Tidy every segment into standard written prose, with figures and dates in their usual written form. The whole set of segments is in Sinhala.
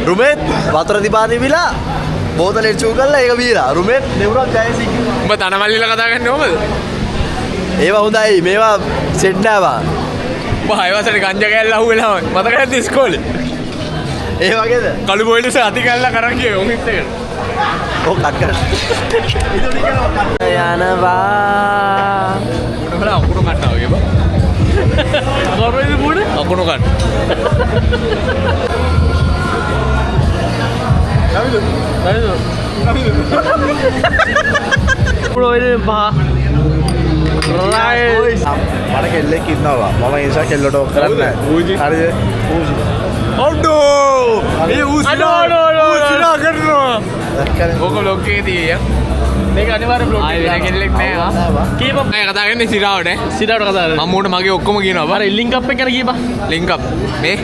රුමෙත් වතුර තිබා තිබිලා බෝතලේ චූ කරලා ඒක බීලා. රුමෙත් නෙවුරත් ජයසිංහ. උඹ තනමල්ලිලා කතා කරන්නේ කොහමද? ඒවා හොඳයි මේවා සෙට් නෑ බා. උඹ හය වසරේ ගංජා කෑල්ල අහුවෙලා මතක නැද්ද ඉස්කෝලේ? ඒ වගේද? කළු පොලිස අති කෑල්ල කරන් ගියේ උන් හිට එකට. ඔව් කට් කරන්න. යනවා. උඩ බලන්න අකුණු කන්නා වගේ බා. කවුරුද මූණ? අකුණු කන්න. ඔය පහ. රයිට්. මට කෙල්ලෙක් ඉන්නවා. මම ඒ නිසා කෙල්ලට ඔක් කරන්නේ නැහැ. හරිද? ඌජි. අඩෝ! ඒ ඌ අඩෝ, අඩෝ, අඩෝ, ඌ සිනා කරනවා. දැක්කනේ. ඕක බ්ලොග් එකේ තියෙයි. මේක අනිවාර්ය බ්ලොග් ආයෙ වෙන කෙල්ලෙක් නෑ ආ. නෑ බා. කීප මම කතා කරන්නේ සිරාවට ඈ. සිරාවට කතා කරන්නේ. මම ඌට මගේ ඔක්කොම කියනවා බා. අර ලින්ක් අප් එක ගැන කියපන්. ලින්ක් අප් මේ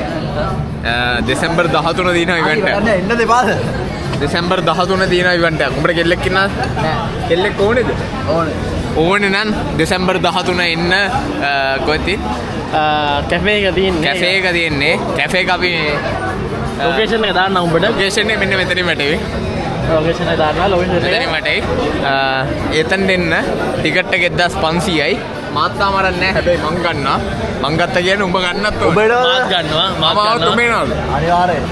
දෙසැම්බර් 13 තියෙන ඉවෙන්ට් එක. නෑ එන්න දෙපාද? දෙසැම්බර් 13 තියෙන ඉවෙන්ට් එකක්. උඹට කෙල්ලෙක් ඉන්නවද? නෑ. කෙල්ලෙක් ඕනේද? ඕනේ. ඕනේ නම් දෙසැම්බර් 13 එන්න කොහෙද තියෙන්නේ? කැෆේ එක තියෙන්නේ. කැෆේ එක තියෙන්නේ. කැෆේ එක අපි ලොකේෂන් එක දාන්න උඹට. ලොකේෂන් එක මෙන්න මෙතනින් වැටෙවි. ලොකේෂන් එක දාන්න ලොකේෂන් මෙතනින් එක. වැටෙයි. එතනට එන්න ටිකට් එක 1500යි. මාත් තාම අරන් නෑ. හැබැයි මං ගන්නවා. මං ගත්තා කියන්නේ උඹ ගන්නත් උඹ ඕනේ. එනවද? මාත් ගන්නවා. මම මාත් ආවොත් උඹ ගන්නවා. එනවද? අනිවාර්යෙන්.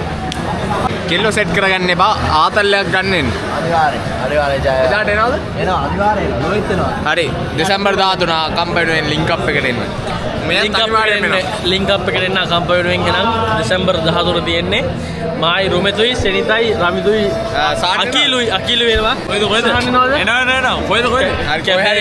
කෙල්ලෝ සෙට් කරගන්න එපා. ආතල් එකක් ගන්න එන්න. අනිවාර්යෙන්. අනිවාර්යෙන් ජය. එදාට එනවද? එනවා අනිවාර්යෙන් එනවා. ලොයිත් එනවා. හරි. දෙසැම්බර් 13 කම්පැනි ලින්ක් අප් එකට එන්න. මෙයත් ලින්ක් අප් අනිවාර්යෙන් එකට එනවා. එන්න. ලින්ක් අප් එකට එන්න කම්ප වෙනුවෙන් එනම් දෙසැම්බර් 13 තියෙන්නේ. මායි රුමෙතුයි සෙනිතයි රමිතුයි සාට් අකීලුයි අකීලු වෙනවා. කොහෙද කොහෙද? සහන් එනවද? එනවා එනවා එනවා. කොහෙද කොහෙද? හරි කොහේ හරි